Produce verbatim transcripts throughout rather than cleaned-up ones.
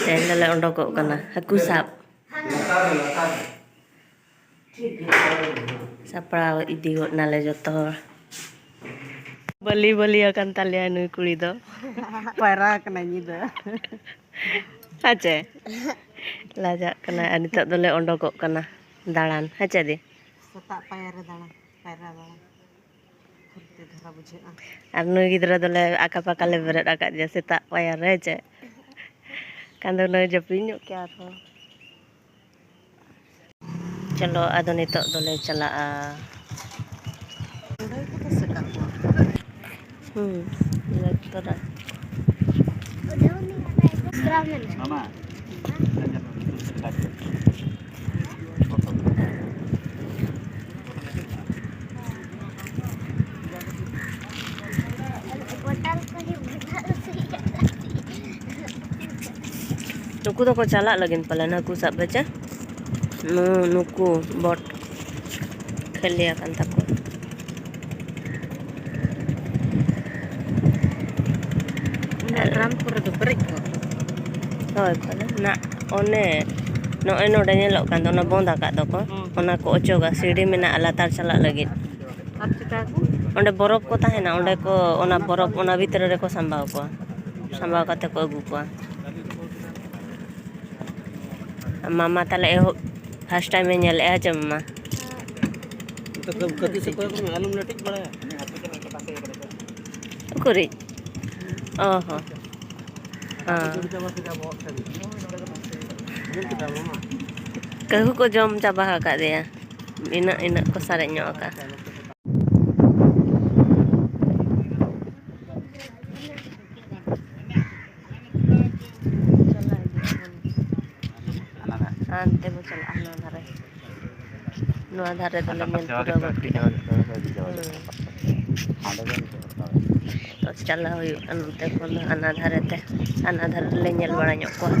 ᱛᱮᱦᱮᱧ ᱫᱚᱞᱮ ᱚᱰᱚᱠᱚᱜ ᱠᱟᱱᱟ ᱦᱟᱹᱠᱩ ᱥᱟᱵ᱾ ᱥᱟᱯᱲᱟᱣ ᱤᱫᱤ ᱜᱚᱫ ᱱᱟᱞᱮ ᱡᱚᱛᱚ ᱦᱚᱲ᱾ ᱵᱟᱹᱞᱤ ᱵᱟᱹᱞᱤ ᱟᱠᱟᱱ ᱛᱟᱞᱮᱭᱟ ᱱᱩᱭ ᱠᱩᱲᱤ ᱫᱚ᱾ ᱯᱟᱭᱨᱟ ᱟᱠᱟᱱᱟᱭ ᱧᱤᱫᱟᱹ᱾ ᱦᱮᱸ ᱪᱮ? ᱞᱟᱡᱟᱜ ᱠᱟᱱᱟᱭ᱾ ᱟᱨ ᱱᱤᱛᱚᱜ ᱫᱚᱞᱮ ᱚᱰᱚᱠᱚᱜ ᱠᱟᱱᱟ ᱫᱟᱬᱟᱱ, ᱦᱮᱸ ᱪᱮ ᱫᱤ? ᱥᱮᱛᱟᱜ ᱯᱟᱭᱟᱨ ᱨᱮ ᱫᱟᱬᱟᱱ, ᱯᱟᱭᱨᱟ ᱫᱟᱬᱟᱱ᱾ ᱯᱷᱩᱨᱛᱤ ᱫᱷᱟᱨᱟ ᱵᱩᱡᱷᱟᱹᱜᱼᱟ᱾ ᱟᱨ ᱱᱩᱭ ᱜᱤᱫᱽᱨᱟᱹ ᱫᱚᱞᱮ ᱟᱠᱟ ᱯᱟᱠᱟ ᱞᱮ ᱵᱮᱨᱮᱫ ᱟᱠᱟᱫ ᱜᱮᱭᱟ ᱥᱮᱛᱟᱜ ᱯᱟᱭᱟᱨ ᱨᱮ, ᱦᱮᱸ ᱪᱮ? ᱠᱷᱟᱱ ᱫᱚ ᱱᱩᱭ ᱡᱟᱹᱯᱤᱫ ᱧᱚᱜ ᱠᱮᱭᱟ ᱟᱨᱦᱚᱸ᱾ ᱪᱚᱞᱚ, ᱟᱫᱚ ᱱᱤᱛᱚᱜ ᱫᱚᱞᱮ ᱪᱟᱞᱟᱜᱼᱟ᱾ ᱱᱚᱰᱮ ᱜᱮᱠᱚ ᱛᱟᱥᱮ ᱠᱟᱜ ᱠᱚᱣᱟ᱾ ᱦᱩᱸ, ᱞᱮᱠ ᱛᱚᱨᱟ᱾ ᱱᱩᱠᱩ ᱫᱚᱠᱚ ᱪᱟᱞᱟᱜ ᱞᱟᱹᱜᱤᱫ ᱯᱟᱞᱮᱱ ᱦᱟᱹᱠᱩ ᱥᱟᱵ, ᱦᱮᱸ ᱪᱮ? ᱱᱩ-, ᱱᱩᱠᱩ ᱵᱚᱴ ᱠᱷᱟᱹᱞᱤ ᱟᱠᱟᱱ ᱛᱟᱠᱚᱣᱟ᱾ ᱚᱱᱟ ᱰᱨᱟᱢ ᱠᱚᱨᱮ ᱫᱚ ᱯᱮᱨᱮᱡ ᱠᱚᱜ ᱫᱚ᱾ ᱦᱳᱭ, ᱯᱟᱞᱮ ᱱᱟ, ᱚᱱᱮ ᱱᱚᱜᱼᱚᱭ ᱱᱚᱰᱮ ᱧᱮᱞᱚᱜ ᱠᱟᱱ ᱫᱚ, ᱚᱱᱟ ᱵᱚᱱᱫ ᱟᱠᱟᱫ ᱫᱚᱠᱚ, ᱦᱩᱸ᱾ ᱚᱱᱟ ᱠᱚ ᱚᱪᱚᱜᱟ, ᱥᱤᱲᱤ ᱢᱮᱱᱟᱜᱼᱟ ᱞᱟᱛᱟᱨ ᱪᱟᱞᱟᱜ ᱞᱟᱹᱜᱤᱫ᱾ ᱟᱨ ᱪᱤᱠᱟᱹᱭᱟᱠᱚ? ᱚᱸᱰᱮ ᱵᱚᱨᱚᱯ ᱠᱚ ᱛᱟᱦᱮᱱᱟ, ᱚᱸᱰᱮ ᱠᱚ, ᱚᱱᱟ ᱵᱚᱨᱚᱯ ᱚᱱᱟ ᱵᱷᱤᱛᱨᱤ ᱨᱮᱠᱚ ᱥᱟᱢᱵᱟᱣ ᱠᱚᱣᱟ, ᱥᱟᱢᱵᱟᱣ ᱠᱟᱛᱮ ᱠᱚ ᱟᱹᱜᱩ ᱠᱚᱣᱟ᱾ ᱢᱟᱢᱟ ᱛᱟᱞᱮ ᱮᱦᱚᱵ first time ᱮ ᱧᱮᱞᱮᱜᱼᱟ ᱪᱮ ᱢᱟᱢᱟ? ᱱᱤᱛᱚᱜ ᱫᱚ ᱠᱟᱹᱴᱤᱡ ᱥᱮ ᱚᱠᱚᱭ ᱠᱚ ᱟᱞᱚᱢ ᱞᱟᱹᱴᱤᱡ ᱵᱟᱲᱟᱭᱟ᱾ ᱩᱠᱩᱨᱤᱡ? ᱚ ᱦᱚᱸ᱾ ᱦᱮᱸ᱾ ᱠᱟᱹᱦᱩ ᱠᱚ ᱡᱚᱢ ᱪᱟᱵᱟ ᱟᱠᱟᱫᱮᱭᱟ᱾ ᱤᱱᱟᱹᱜ, ᱤᱱᱟᱹᱜ ᱠᱚ ᱥᱟᱨᱮᱡ ᱧᱚᱜ ᱟᱠᱟᱫᱼᱟ᱾ ᱦᱟᱱᱛᱮ ᱵᱚ ᱪᱟᱞᱟᱜᱼᱟ, ᱱᱚᱣᱟ ᱫᱷᱟᱨᱮ᱾ ᱱᱚᱣᱟ ᱫᱷᱟᱨᱮ ᱫᱚᱞᱮ ᱧᱮᱞ ᱯᱩᱨᱟᱹᱣ ᱜᱚᱫ ᱠᱮᱫᱟ᱾ ᱦᱩᱸ᱾ ᱛᱚ ᱪᱟᱞᱟᱣ ᱦᱩᱭᱩᱜᱼᱟ ᱱᱚᱛᱮ ᱠᱷᱚᱱ ᱫᱚ ᱦᱟᱱᱟ ᱫᱷᱟᱨᱮ ᱛᱮ, ᱦᱟᱱᱟ ᱫᱷᱟᱨᱮ ᱨᱮᱞᱮ ᱧᱮᱞ ᱵᱟᱲᱟ ᱧᱚᱜ ᱠᱚᱣᱟ᱾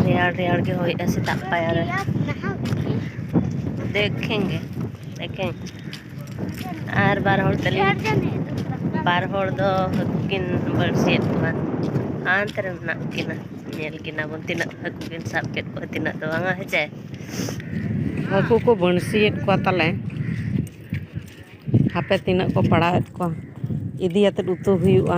ᱨᱮᱭᱟᱲ ᱨᱮᱭᱟᱲ ᱜᱮ ᱦᱚᱭᱮᱜᱼᱟ ᱥᱮᱛᱟᱜ ᱯᱟᱭᱟᱨ ᱨᱮ᱾ ᱫᱮᱠᱷᱮᱸᱜᱮ, ᱫᱮᱠᱷᱮᱸᱜᱮ᱾ ᱟᱨ ᱵᱟᱨ ᱦᱚᱲ ᱛᱟᱹᱞᱤᱧ, ᱵᱟᱨ ᱦᱚᱲ ᱫᱚ ᱦᱟᱹᱠᱩ ᱠᱤᱱ ᱵᱟᱹᱲᱥᱤᱭᱮᱫ ᱠᱚᱣᱟ᱾ ᱦᱟᱱᱛᱮ ᱨᱮ ᱢᱮᱱᱟᱜ ᱠᱤᱱᱟ, ᱧᱮᱞ ᱠᱤᱱᱟ ᱵᱚᱱ ᱛᱤᱱᱟᱹᱜ ᱦᱟᱹᱠᱩ ᱠᱤᱱ ᱥᱟᱵ ᱠᱮᱫ ᱠᱚᱣᱟ, ᱛᱤᱱᱟᱹᱜ ᱫᱚ ᱵᱟᱝᱟ, ᱦᱮᱸ ᱪᱮ? ᱦᱟᱹᱠᱩ ᱠᱚ ᱵᱟᱹᱬᱥᱤᱭᱮᱫ ᱠᱚᱣᱟ ᱛᱟᱞᱮ᱾ ᱦᱟᱯᱮ ᱛᱤᱱᱟᱹᱜ ᱠᱚ ᱯᱟᱲᱟᱣᱮᱫ ᱠᱚᱣᱟ, ᱤᱫᱤᱭᱟᱛᱮᱫ ᱩᱛᱩ ᱦᱩᱭᱩᱜᱼᱟ᱾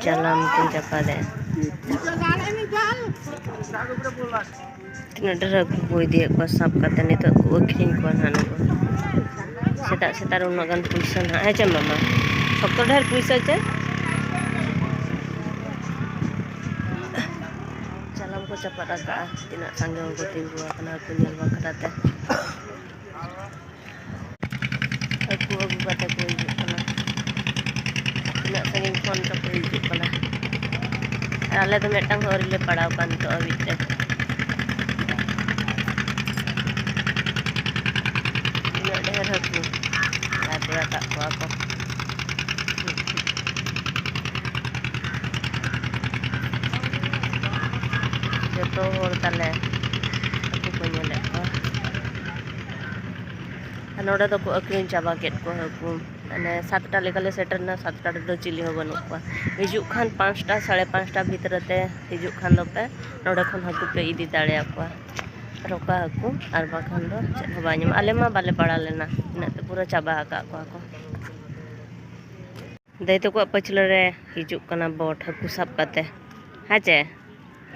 ᱡᱟᱞᱟᱢ ᱠᱤᱱ ᱪᱟᱯᱟᱫᱮᱜᱼᱟ᱾ ᱛᱤᱱᱟᱹᱜ ᱰᱷᱮᱨ ᱦᱟᱹᱠᱩ ᱠᱚ ᱤᱫᱤᱭᱮᱫ ᱠᱚᱣᱟ ᱥᱟᱵ ᱠᱟᱛᱮ, ᱱᱤᱛᱚᱜ ᱠᱚ ᱟᱹᱠᱷᱨᱤᱧ ᱠᱚᱣᱟ ᱱᱟᱦᱟᱜ ᱱᱩᱠᱩ᱾ ᱥᱮᱛᱟᱜ ᱥᱮᱛᱟᱜ ᱨᱮ ᱩᱱᱟᱹᱜ ᱜᱟᱱ ᱯᱩᱭᱥᱟᱹ ᱱᱟᱦᱟᱜ, ᱦᱮᱸ ᱪᱮ ᱢᱟᱢᱟ? ᱥᱚᱠᱛᱚ ᱰᱷᱮᱨ ᱯᱩᱭᱥᱟᱹ ᱪᱮ? ᱡᱟᱞᱟᱢ ᱠᱚ ᱪᱟᱯᱟᱫ ᱟᱠᱟᱫᱼᱟ, ᱛᱤᱱᱟᱹᱜ ᱥᱟᱸᱜᱮ ᱦᱚᱲ ᱠᱚ ᱛᱤᱸᱜᱩ ᱟᱠᱟᱱᱟ ᱦᱟᱹᱠᱩ ᱧᱮᱞ ᱵᱟᱠᱷᱨᱟ ᱛᱮ᱾ ᱦᱟᱹᱠᱩ ᱟᱹᱜᱩ ᱠᱟᱛᱮ ᱠᱚ ᱦᱤᱡᱩᱜ ᱠᱟᱱᱟ᱾ ᱛᱤᱱᱟᱹᱜ ᱥᱟᱺᱜᱤᱧ ᱠᱷᱚᱱ ᱪᱚᱠᱚ ᱦᱤᱡᱩᱜ ᱠᱟᱱᱟ᱾ ᱟᱨ ᱟᱞᱮ ᱫᱚ ᱢᱤᱫᱴᱟᱝ ᱦᱚᱸ ᱟᱹᱣᱨᱤ ᱞᱮ ᱯᱟᱲᱟᱣ ᱠᱟᱱ ᱱᱤᱛᱚᱜ ᱦᱟᱹᱵᱤᱡ ᱛᱮ᱾ ᱛᱤᱱᱟᱹᱜ ᱰᱷᱮᱨ ᱦᱟᱹᱠᱩ ᱞᱟᱫᱮ ᱟᱠᱟᱫ ᱠᱚᱣᱟ ᱠᱚ᱾ ᱡᱚᱛᱚ ᱦᱚᱲ ᱛᱟᱞᱮ ᱦᱟᱹᱠᱩ ᱠᱚ ᱧᱮᱞᱮᱫ ᱠᱚᱣᱟ᱾ ᱟᱨ ᱱᱚᱰᱮ ᱫᱚᱠᱚ ᱟᱹᱠᱷᱨᱤᱧ ᱪᱟᱵᱟ ᱠᱮᱫ ᱠᱚᱣᱟ ᱦᱟᱹᱠᱩ᱾ ᱢᱟᱱᱮ ᱥᱟᱛᱴᱟ ᱞᱮᱠᱟᱞᱮ ᱥᱮᱴᱮᱨ ᱮᱱᱟ, ᱥᱟᱛᱴᱟ ᱨᱮᱫᱚ ᱪᱤᱞᱤ ᱦᱚᱸ ᱵᱟᱹᱱᱩᱜ ᱠᱚᱣᱟ᱾ ᱦᱤᱡᱩᱜ ᱠᱷᱟᱱ ᱯᱟᱸᱪᱴᱟ, ᱥᱟᱲᱮ ᱯᱟᱸᱪᱴᱟ ᱵᱷᱤᱛᱨᱤ ᱛᱮ ᱦᱤᱡᱩᱜ ᱠᱷᱟᱱ ᱫᱚᱯᱮ, ᱱᱚᱰᱮ ᱠᱷᱚᱱ ᱦᱟᱹᱠᱩ ᱯᱮ ᱤᱫᱤ ᱫᱟᱲᱮᱭᱟᱠᱚᱣᱟ, ᱨᱚᱠᱟ ᱦᱟᱹᱠᱩ, ᱟᱨ ᱵᱟᱠᱷᱟᱱ ᱫᱚ ᱪᱮᱫ ᱦᱚᱸ ᱵᱟᱭ ᱧᱟᱢᱚᱜᱼᱟ᱾ ᱟᱞᱮ ᱢᱟ ᱵᱟᱞᱮ ᱯᱟᱲᱟᱣ ᱞᱮᱱᱟ, ᱤᱱᱟᱹᱜ ᱛᱮ ᱯᱩᱨᱟᱹ ᱪᱟᱵᱟ ᱟᱠᱟᱫ ᱠᱚᱣᱟ ᱠᱚ᱾ ᱫᱟᱹᱭ ᱛᱟᱠᱚᱣᱟᱜ ᱯᱟᱹᱪᱷᱞᱟᱹ ᱨᱮ ᱦᱤᱡᱩᱜ ᱠᱟᱱᱟ ᱵᱳᱴ ᱦᱟᱹᱠᱩ ᱥᱟᱵ ᱠᱟᱛᱮ, ᱦᱮᱸ ᱪᱮ?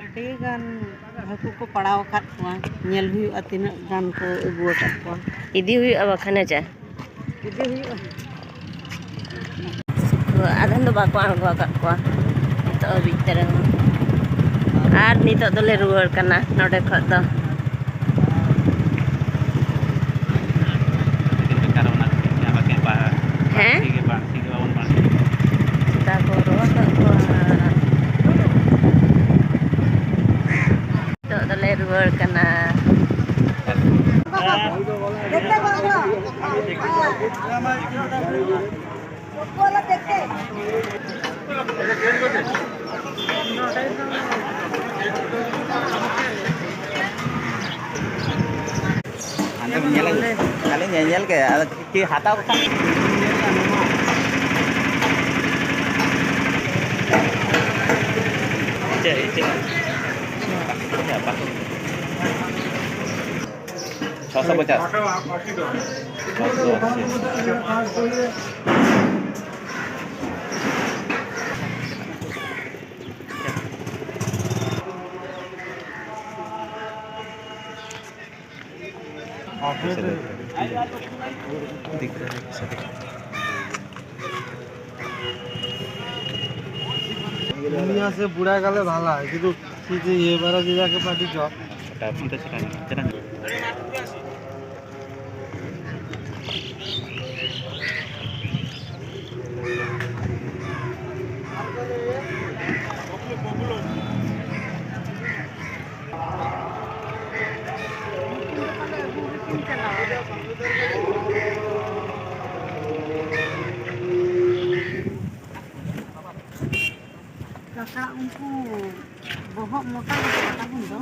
ᱟᱹᱰᱤ ᱜᱟᱱ ᱦᱟᱹᱠᱩ ᱠᱚ ᱯᱟᱲᱟᱣ ᱟᱠᱟᱫ ᱠᱚᱣᱟ, ᱧᱮᱞ ᱦᱩᱭᱩᱜᱼᱟ ᱛᱤᱱᱟᱹᱜ ᱜᱟᱱ ᱠᱚ ᱟᱹᱜᱩ ᱟᱠᱟᱫ ᱠᱚᱣᱟ᱾ ᱤᱫᱤ ᱦᱩᱭᱩᱜᱼᱟ ᱵᱟᱠᱷᱟᱱ, ᱦᱮᱸ ᱪᱮ? ᱤᱫᱤ ᱦᱩᱭᱩᱜᱼᱟ᱾ ᱟᱫᱷᱮᱱ ᱫᱚ ᱵᱟᱠᱚ ᱟᱬᱜᱚ ᱟᱠᱟᱫ ᱠᱚᱣᱟ ᱱᱤᱛᱚᱜ ᱦᱟᱹᱵᱤᱡ ᱛᱮ ᱨᱮᱦᱚᱸ᱾ ᱟᱨ ᱱᱤᱛᱚᱜ ᱫᱚᱞᱮ ᱨᱩᱣᱟᱹᱲ ᱠᱟᱱᱟ ᱱᱚᱰᱮ ᱠᱷᱚᱱ ᱫᱚ᱾ ᱦᱮᱸ? ᱥᱮᱛᱟ ᱠᱚ ᱨᱚᱦᱚᱲ ᱠᱟᱜ ᱠᱚᱣᱟ᱾ ᱦᱟᱱᱛᱮ ᱵᱚᱱ ᱧᱮᱞ ᱟᱹᱜᱩ᱾ ᱠᱷᱟᱹᱞᱤ ᱧᱮᱧᱮᱞ ᱜᱮ, ᱟᱫᱚ ᱪᱮᱫ ᱦᱟᱛᱟᱣ ᱠᱚ ᱠᱷᱟᱱ᱾ ᱪᱮᱫ, ᱪᱮᱫ? ᱪᱷᱚᱥᱚ ᱯᱚᱪᱟᱥ᱾ ᱪᱷᱚᱥᱚ ᱟᱥᱤ᱾ দুনিয়া সে বুড়া গেলে ভালো হয়, কিন্তু কি যে এবারে যে যাকে পার্টি জব। ᱠᱟᱠᱟ, ᱩᱱᱠᱩ ᱵᱚᱦᱚᱜ ᱢᱚᱴᱟ ᱜᱮ ᱛᱟᱵᱚᱱ ᱫᱚ᱾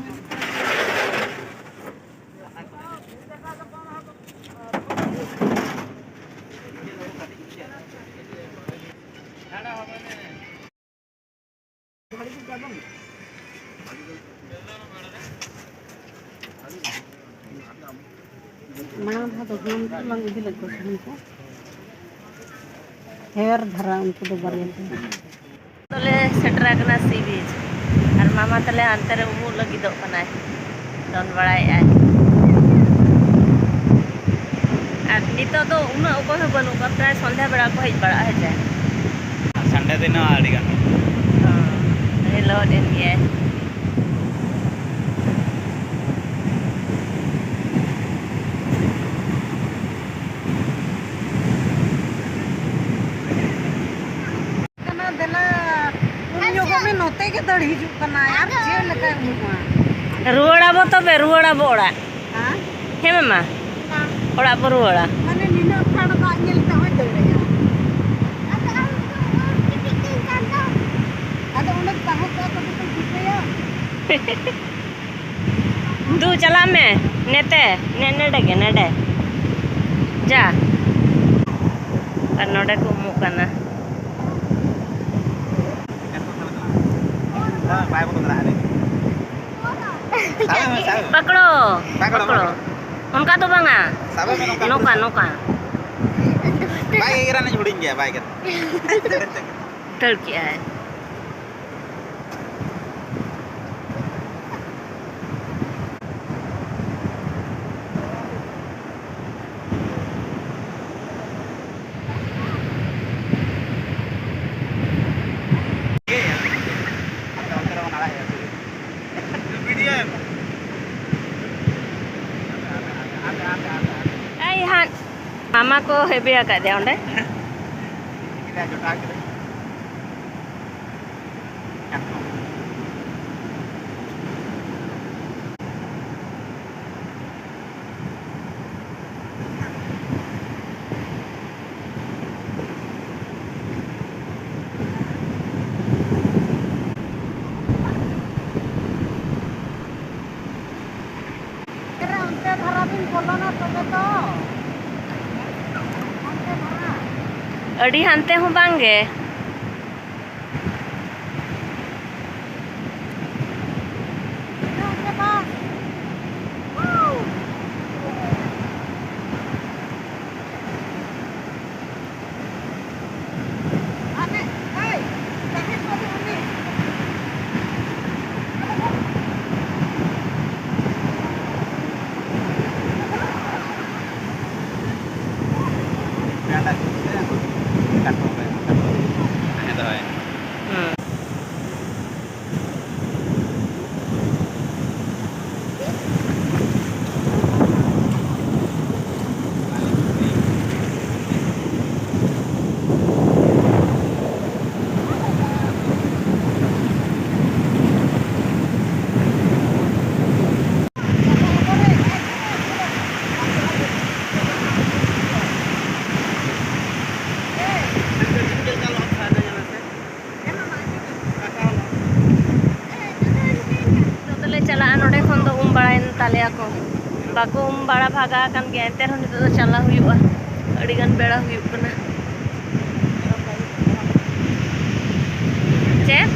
ᱢᱟᱲᱟᱝ ᱫᱷᱟᱣ ᱫᱚ ᱦᱟᱲᱟᱢ ᱠᱚ ᱵᱟᱝ ᱤᱫᱤ ᱞᱮᱫ ᱠᱚᱣᱟ ᱥᱟᱦᱟᱱ ᱠᱚ᱾ ᱦᱮᱣᱮᱨ ᱫᱷᱟᱨᱟ ᱩᱱᱠᱩ ᱫᱚ ᱵᱟᱨᱭᱟ ᱛᱮ᱾ ᱫᱚᱞᱮ ᱥᱮᱴᱮᱨ ᱟᱠᱟᱱᱟ ᱥᱤ ᱵᱤᱪ᱾ ᱟᱨ ᱢᱟᱢᱟ ᱛᱟᱞᱮ ᱦᱟᱱᱛᱮ ᱨᱮ ᱩᱢᱩᱜ ᱞᱟᱹᱜᱤᱫᱚᱜ ᱠᱟᱱᱟᱭ, ᱫᱚᱱ ᱵᱟᱲᱟᱭᱮᱫᱟᱭ᱾ ᱟᱨ ᱱᱤᱛᱚᱜ ᱫᱚ ᱩᱱᱟᱹᱜ ᱚᱠᱚᱭ ᱦᱚᱸ ᱵᱟᱹᱱᱩᱜ ᱠᱚᱣᱟ, ᱯᱨᱟᱭ ᱥᱚᱱᱫᱷᱟ ᱵᱮᱲᱟ ᱠᱚ ᱦᱮᱡ ᱵᱟᱲᱟᱜᱼᱟ, ᱦᱮᱸ ᱥᱮ? ᱥᱟᱱᱰᱮ ᱫᱤᱱ ᱦᱚᱸ ᱟᱹᱰᱤ ᱜᱟᱱ ᱦᱚᱲ᱾ ᱦᱚᱸ, ᱞᱚᱦᱚᱫ ᱮᱱ ᱜᱮᱭᱟᱭ᱾ ᱠᱟᱱᱟ, ᱫᱮᱞᱟ, ᱩᱱ ᱡᱚᱠᱷᱚᱱ ᱢᱮ ᱱᱚᱛᱮ ᱜᱮ ᱫᱟᱹᱲ ᱦᱤᱡᱩᱜ ᱠᱟᱱᱟᱭ, ᱟᱨ ᱪᱮᱫ ᱞᱮᱠᱟᱭ ᱩᱢᱩᱜᱼᱟ? ᱨᱩᱣᱟᱹᱲ ᱟᱵᱚ ᱛᱚᱵᱮ, ᱨᱩᱣᱟᱹᱲ ᱟᱵᱚ ᱚᱲᱟᱜ᱾ ᱦᱮᱸ? ᱦᱮᱸ ᱢᱟᱢᱟ? ᱚᱲᱟᱜ ᱵᱚ ᱨᱩᱣᱟᱹᱲᱟ᱾ ᱢᱟᱱᱮ ᱱᱤᱱᱟᱹᱜ ᱪᱟᱞᱟᱜ ᱢᱮ, ᱱᱮᱛᱮ, ᱱᱮ-, ᱱᱮᱰᱮ ᱜᱮ, ᱱᱮᱰᱮ᱾ ᱡᱟ᱾ ᱟᱨ ᱱᱚᱰᱮ ᱠᱚ ᱩᱢᱩᱜ ᱠᱟᱱᱟ᱾ ᱵᱟᱭ ᱵᱚᱞᱚ ᱫᱟᱲᱮᱭᱟᱜᱼᱟ᱾ ᱥᱟᱵᱮ ᱢᱮ, ᱥᱟᱵᱮ ᱢᱮ᱾ ᱯᱟᱠᱲᱚ, ᱯᱟᱠᱲᱚ, ᱯᱟᱠᱲᱚ᱾ ᱯᱟᱠᱲᱚ᱾ ᱚᱱᱠᱟ ᱫᱚ ᱵᱟᱝᱟ᱾ ᱥᱟᱵᱮ ᱢᱮ ᱱᱚᱝᱠᱟ᱾ ᱱᱚᱝᱠᱟ, ᱱᱚᱝᱠᱟ᱾ ᱵᱟᱭ ᱜᱮᱜᱮᱨᱟ, ᱤᱧ ᱦᱩᱰᱤᱧ ᱜᱮᱭᱟ, ᱵᱟᱭ ᱜᱮᱜᱮᱨᱟ᱾ ᱫᱟᱹᱲ ᱠᱮᱜᱼᱟᱭ᱾ ᱮᱭ ᱦᱟᱱ, ᱢᱟᱢᱟ ᱠᱚ ᱦᱮᱵᱮ ᱟᱠᱟᱫᱮᱭᱟ ᱚᱸᱰᱮ᱾ ᱚᱱᱛᱮ ᱫᱷᱟᱨᱟ ᱵᱤᱱ ᱵᱚᱞᱚᱱᱟ ᱛᱚᱵᱮ ᱛᱚ᱾ ᱚᱱᱛᱮ ᱫᱷᱟᱨᱟ᱾ ᱟᱹᱰᱤ ᱦᱟᱱᱛᱮ ᱦᱚᱸ ᱵᱟᱝ ᱜᱮ᱾ ᱵᱟᱠᱚ ᱩᱢ ᱵᱟᱲᱟ ᱵᱷᱟᱜᱟ ᱟᱠᱟᱱ ᱜᱮᱭᱟ, ᱮᱱᱛᱮ ᱨᱮᱦᱚᱸ ᱱᱤᱛᱚᱜ ᱫᱚ ᱪᱟᱞᱟᱣ ᱦᱩᱭᱩᱜᱼᱟ᱾ ᱟᱹᱰᱤ ᱜᱟᱱ ᱵᱮᱲᱟ ᱦᱩᱭᱩᱜ ᱠᱟᱱᱟ᱾ ᱪᱮᱫ?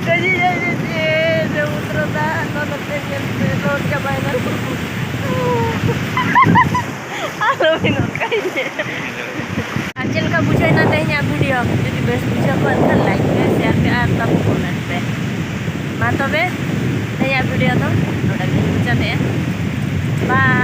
ᱠᱟᱹᱡᱤ ᱡᱟᱭ ᱡᱮ ᱥᱚᱢᱩᱫᱨᱚ ᱫᱟᱜ ᱱᱚᱛᱮ ᱧᱮᱞ ᱯᱮ, ᱞᱚᱦᱚᱫ ᱪᱟᱵᱟᱭᱮᱱᱟ᱾ ᱟᱞᱚᱵᱤᱱ ᱚᱱᱠᱟᱭᱟ᱾ ᱟᱨ ᱪᱮᱫ ᱞᱮᱠᱟ ᱵᱩᱡᱷᱟᱹᱣ ᱮᱱᱟ ᱛᱮᱦᱮᱧᱟᱜ video? ᱡᱩᱫᱤ ᱵᱮᱥ ᱵᱩᱡᱷᱟᱹᱣ ᱠᱚᱜᱼᱟ, ᱮᱱᱠᱷᱟᱱ like ᱯᱮ, share ᱯᱮ ᱟᱨ ᱛᱟᱵᱚ comment ᱯᱮ᱾ ᱢᱟ ᱛᱚᱵᱮ, ᱛᱮᱦᱮᱧᱟᱜ video ᱫᱚ ᱱᱚᱰᱮ ᱜᱮᱞᱤᱧ ᱢᱩᱪᱟᱹᱫᱮᱜᱼᱟ᱾ Bye᱾